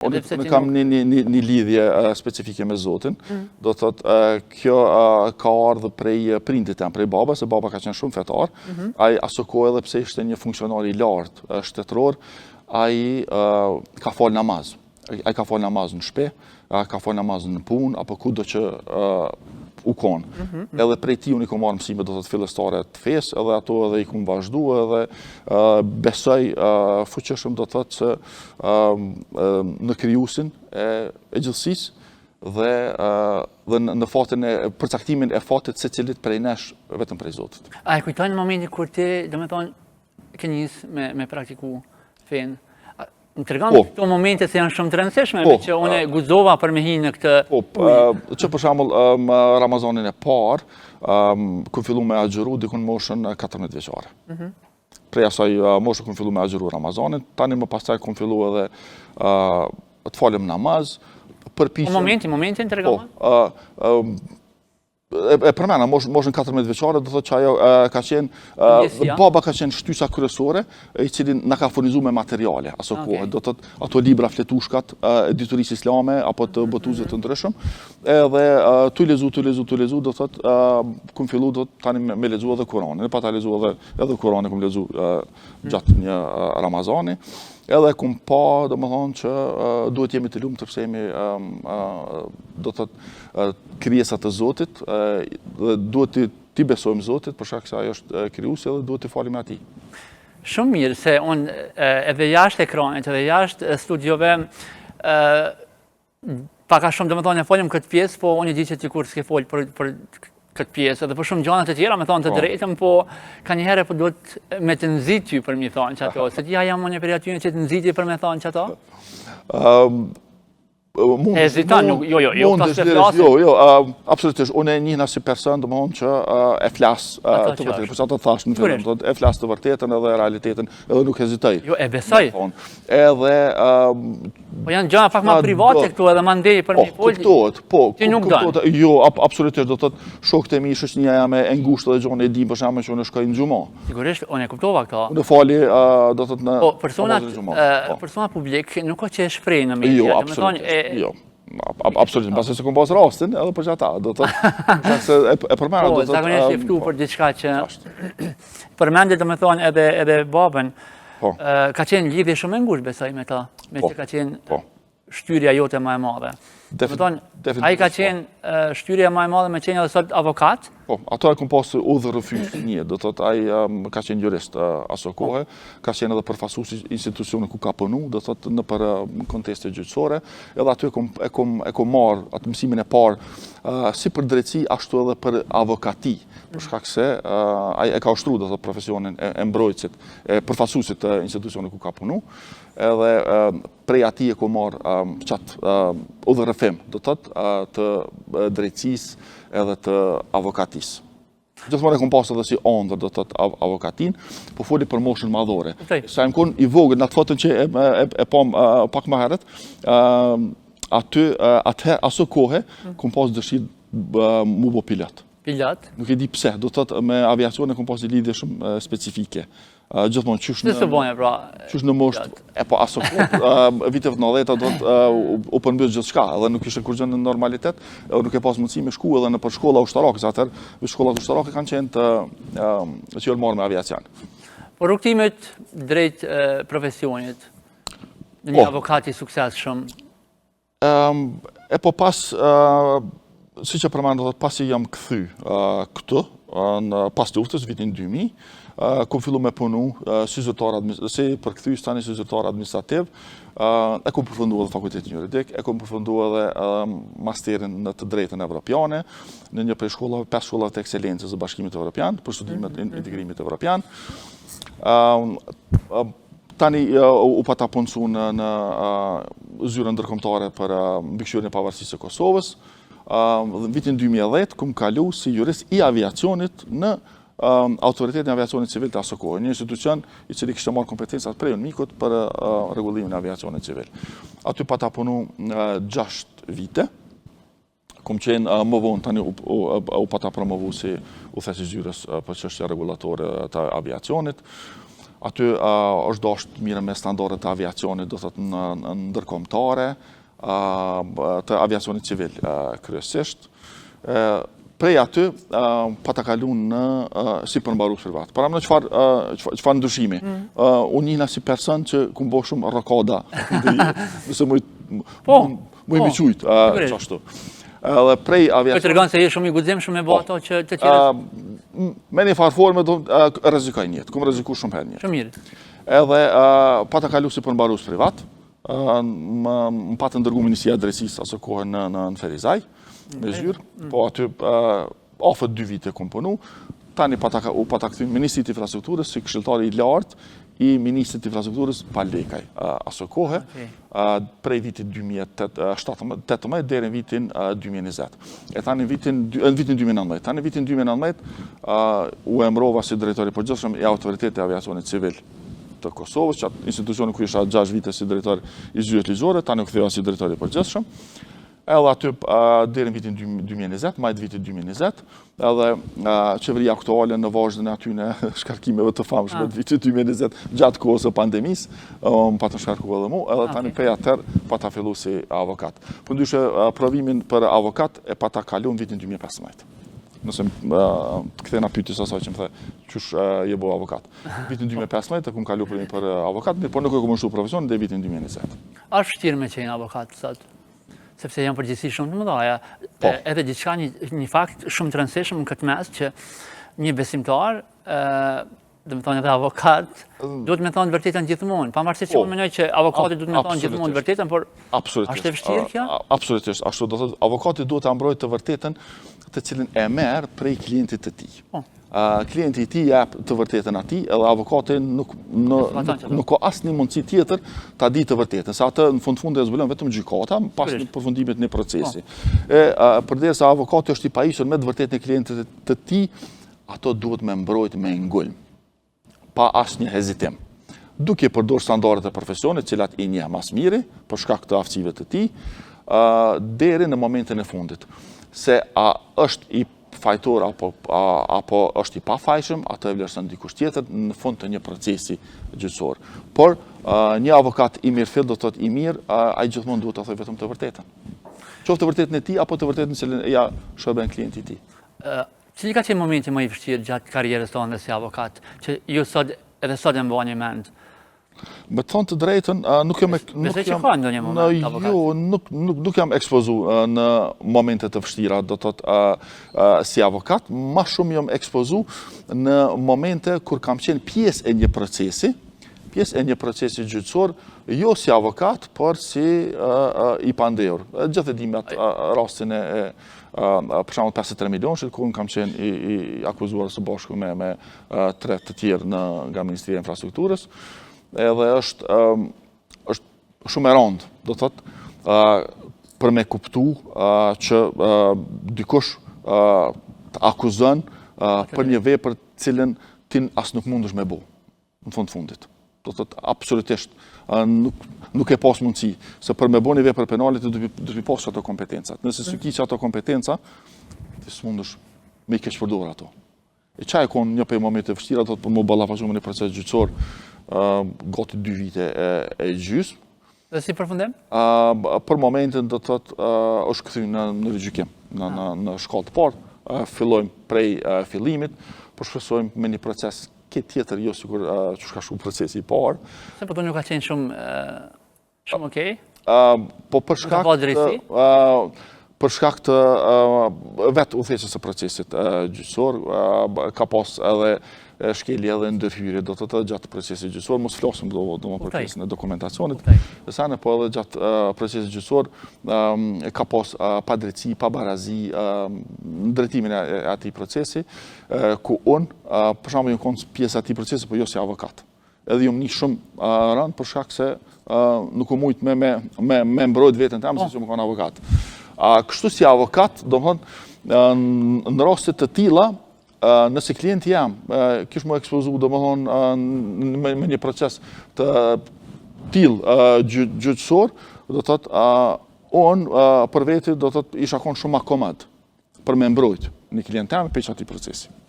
Unë unë kam një, një, një, një lidhje specifike me Zotin, mm. do të thotë, kjo ka ardhë prej prindit tem, prej babës, se baba ka qenë shumë fetar, mm -hmm. ai aso kohe edhe pse ishte një funksionar i lartë shtetëror, ai ka falë namaz. Ai ka falë namaz në shpi, ka falë namaz në punë, apo kudo që u konë. Mm -hmm. Edhe prej tij unë i kom marrë mësime do të thotë fillestare të fesë, edhe ato edhe i kom vazhdu, edhe besoj fuqishëm do të thotë se në krijuesin e, e gjithësisë dhe dhe në fatin e përcaktimin e fatit secilit prej nesh vetëm prej Zotit. A e kujton momentin kur ti, domethënë, ke nis me me praktiku fenë? Më tregon po. këto momente se janë shumë të rëndësishme, po, që unë guxova për me hi në këtë Po, që për shembull Ramazanin e parë, um, kom fillu me agjëru dikun moshën 14 vjeçare. Mm -hmm. Prej asaj moshe kom fillu me agjëru Ramazanin, tani më pastaj kom fillu edhe uh, të falem namaz, përpiqem... Po, momentin, momentin tregon? Po, uh, e, e përmena, mosh, moshën 14 vjeçare, do thotë që ajo e, ka qenë, e, baba ka qenë shtysa kryesore, i cili na ka furnizu me materiale, aso okay. kohe, do thotë ato libra fletushkat e diturisë islame, apo të mhm, botuesve të mhm. ndryshëm, edhe tu lezu, tu lezu, tu lezu, do thotë, kum fillu, do tani me, me lezu edhe Kuranin, e pata lezu edhe, edhe Kuranin, kum lezu mhm. gjatë një Ramazani, Edhe kum pa, domethonë që duhet jemi të lumtur pse jemi, do të thotë, krijesa të Zotit, dhe duhet t'i, t'i besojmë Zotit, për shkak se ai është krijuesi dhe duhet t'i falemi atij. Shumë mirë, se unë edhe jashtë ekranit, edhe jashtë studiove, Pak a shumë, domethonë, e folëm këtë pjesë, po unë e di që ti kurrë s'ke folë për, për këtë pjesë, edhe për shumë gjana të tjera, me thonë të po. drejtën, po kanjëherë po duhet me të nxit ty për me thonë qato, se ti ja jam unë prej atyne që të nxiti për me thonë qato? Um, mund, Heziton, nuk, jo, jo, jo, këta s'e flasin. Jo, jo, absolutisht, unë e njihna si person, domethonë që e flas të vërtetën, për ato thashë në fillim, do e flas të vërtetën edhe realitetin, edhe nuk hezitoj. Jo, e besoj. Edhe Po janë gjëra pak më private këtu edhe mandej për po, me fol. Kuptohet, po, ti nuk don. Jo, absolutisht do të thotë shokët e mi, shoqënia jame e ngushtë dhe gjona e din për shembull që unë shkoj në xhuma. Sigurisht, unë e kuptova këto. Unë fali, do të thotë në Po, personat, po. persona publik nuk ka që e shpreh në media, jo, absolutisht, jo. Absolutisht, pasi s'e kom pas rastin, edhe për qata, do të thotë, se e, e përmena, po, do të thotë... Zakonisht i ftu për diçka që... Përmende, domethonë, edhe, edhe babën, po. ka qenë lidhje shumë e ngushtë, besoj, me ta, me po. që ka qenë po. shtyrja jote më e madhe. Domethonë, ai ka po. qenë shtyrja më e madhe me qenë edhe sot avokat, Po, ato e kom pasë udhërrëfyes një, do të thotë ai um, ka qenë jurist uh, aso kohe, ka qenë edhe përfaqësues i institucionit ku ka punu, do të thotë nëpër uh, konteste gjyqësore, edhe aty e kom e kom e kom marr atë mësimin e parë uh, si për drejtësi ashtu edhe për avokati, për shkak se uh, ai e ka ushtru do të thotë profesionin e, e mbrojtësit, e përfaqësuesit të institucionit ku ka punu, edhe uh, prej atij e kom marr um, qat uh, udhërrëfim, do të thotë uh, të drejtësisë edhe të avokatisë. Gjithmonë e kom pasë edhe si andër, do të thotë av avokatin, po foli për moshën madhore. Sa jam kon i vogël në atë foton që e, e, e pam uh, pak më herët, uh, aty uh, atëherë aso kohe mm. kom pas dëshirë uh, mu bo pilot. Pilot? Nuk e di pse, do të thotë me aviacionin kom pas një lidhje shumë specifike. Gjithmonë qysh në... Në pra... Qysh në moshë, e po aso kohë, viteve të 90-ta do të u përmbys gjithçka, edhe nuk ishte kurgjë në normalitet, edhe nuk e pas mundësi me shku edhe nëpër shkolla ushtarake, se atëherë shkollat ushtarake kanë qenë të që janë marrë me aviacion. Po rrugëtimi yt drejt profesionit, në një po. avokat i suksesshëm, E po pas, siç e përmenda, do të pasi jam kthy këtu, në pas luftës, vitin 2000, kom fillu me punu si zyrtar, si përkthyes tani si zyrtar administrativ, e kom përfundu edhe fakultetin juridik, e kom përfundu edhe masterin në të drejtën evropiane, në një prej shkollave, pesë shkollave të ekselencës së Bashkimit Evropian, për studimet e mhm. integrimit evropian. Tani u pata punësu në, në zyrën ndërkombëtare për mbikëqyrjen e pavarësisë së Kosovës. Dhe në vitin 2010 kum kalu si jurist i aviacionit në Autoritetin e Aviacionit Civil të aso kohe, një institucion i cili kishte marrë kompetencat prej UNMIK-ut për rregullimin e aviacionit civil. Aty pata punu 6 vite. Kom qenë më vonë tani u, u, u pata promovu si udhëheqës i zyrës për çështje rregullatore të aviacionit. Aty është dashtë të merrem me standardet e aviacionit, do thotë në, në ndërkombëtare, të aviacionit civil kryesisht. Prej aty pata kalu në si përmbarues privat. Paramendo çfarë çfarë ndryshimi. Mm. Unë njihna si person që kum bo shumë rokada. Nëse muj po, muj mi po. qujt, qashtu. Edhe prej aviacionit... Kjo tregon se je shumë i guximshëm me bo po. ato që të tjerët... Me një farë forme, do rrezikoj n'jetë, kum rreziku shumë herë n'jetë. Shumë mirë. Edhe pata kalu si përmbarues privat, më, më patën dërgu Ministria e Drejtësisë aso kohe në, në, në Ferizaj, me zyrë, mm. po aty afër dy vite kom punu, tani pata, u pata kthy Ministri të Infrastrukturës si këshilltar i lartë i Ministrit të Infrastrukturës Pal Lekaj aso kohe, prej vitit 2018 deri në vitin 2020. E tani vitin, në vitin 2019, tani vitin 2019 u emrova si drejtor i përgjithshëm i Autoritetit të Aviacionit Civil të Kosovës, qatë institucionin ku isha 6 vite si drejtor i zyrës ligjore, tani u ktheva si drejtor i përgjithshëm. Edhe aty deri në vitin 2020, maj të vitit 2020, edhe qeveria aktuale në vazhdën e atyne shkarkimeve të famshme ah. të vitit 2020, gjatë kohës së pandemisë, më patën shkarku edhe mu, edhe tani prej atëherë pata fillu si avokat. Përndryshe, provimin për avokat e pata kalu në vitin 2015. Nëse të kthehna pyetjes asaj që më the, qysh je bo avokat. Vitin 2015 e kum kalu provimin për avokat, mirëpo nuk e kum ushtru profesionin deri vitin 2020. A është vështirë me qenë avokat sot? Sepse janë përgjegjësi shumë të mëdha. Po. Edhe diçka një, një fakt shumë të rëndësishëm në këtë mes që një besimtar, domethonë edhe avokat, mm. duhet me thonë vërtetën gjithmonë. Pavarësisht që po. unë mendoj që avokati duhet me thonë gjithmonë vërtetën, por Absolutisht. Është e vështirë kjo? Absolutisht, ashtu do thotë avokati duhet ta mbrojë të vërtetën të cilën e merr prej klientit të tij. Po. Klienti i tij jep të vërtetën atij, edhe avokati nuk në, nuk, nuk ka asnjë mundësi tjetër ta di të vërtetën, se atë në fund fundit e zbulon vetëm gjykata pas një përfundimit të një procesi. Po. E përderisa avokati është i pajisur me të vërtetën e klientit të tij, ato duhet me mbrojt me ngulm, pa asnjë hezitim. Duke përdor standardet e profesionit, cilat i njeh ma s'miri, për shkak të aftësive të tij, deri në momentin e fundit. Se a është i fajtor apo, a, apo është i pafajshëm, atë e vlerëson dikush tjetër në fund të një procesi gjyqësor. Por, një avokat i mirëfilltë do të thotë i mirë, ai gjithmonë duhet të thojë vetëm të vërtetën. Qoftë të vërtetën e tij, apo të vërtetën që ia shërben klienti i tij. Cili ka qenë momenti më i vështirë gjatë karrierës tënde si avokat, që ju sot edhe sot e mbani mend? Me të thonë të drejtën, nuk jam nuk jam ka ndonjë moment avokat. Jo, nuk nuk nuk jam ekspozu në momente të vështira, do të thotë si avokat, ma shumë jam ekspozu në momente kur kam qenë pjesë e një procesi, pjesë e një procesi gjyqësor, jo si avokat, por si i pandehur. Gjithë e dimë atë rastin e për shembull 53 milionëshit, ku unë kam qenë i, i akuzuar së bashku me, me tre të tjerë në, nga Ministria e Infrastrukturës, edhe është, është shumë e rëndë, do të thotë, për me kuptu që dikush të akuzon për një vepër të cilën ti as nuk mundesh me bo. në fund fundit. Do të thotë, absolutisht, nuk, nuk e pas mundësi, se për me bo një vepër penale, ti duhet me pas ato kompetencat. Nëse s'i ki ato kompetenca, ti s'mundesh me i keqpërdor ato. E qaj e konë një prej momenteve të vështira, do të për m'u ballafaqu me një proces gjyqësor, gati dy vite e, e gjysë. Dhe si përfundim? Për momentin do të thotë është kthy në në rigjykim, në në në shkallë të parë, fillojmë prej fillimit, po shpresojmë me një proces krejt tjetër, jo sikur që ka shku procesi i parë. Se po të nuk ka qenë shumë shumë okej? Po për shkak të për shkak të vetë udhëheqjes së procesit gjyqësor, ka pas edhe shkelje edhe ndërhyrje, do të thotë gjatë procesit gjyqësor, mos flasim do do për pjesën e dokumentacionit, dhe sa po edhe gjatë procesit gjyqësor ka pas padrejtësi, pabarazi në drejtimin e atij procesi, ku unë, për shembull, jam konë pjesë e atij procesi, po jo si avokat. Edhe jom ni shumë rëndë për shkak se nuk kom mujt me, me, me, me mbrojt veten teme, se s'jom konë avokat. Kështu si avokat, domethonë, në raste të tilla, nëse klienti jem kish m'u ekspozu, domethonë, me, me një proces të tillë gjyqësor, do të thotë, unë për veti do të thotë isha konë shumë ma komod për me mbrojt një klient tem prej qatij procesi.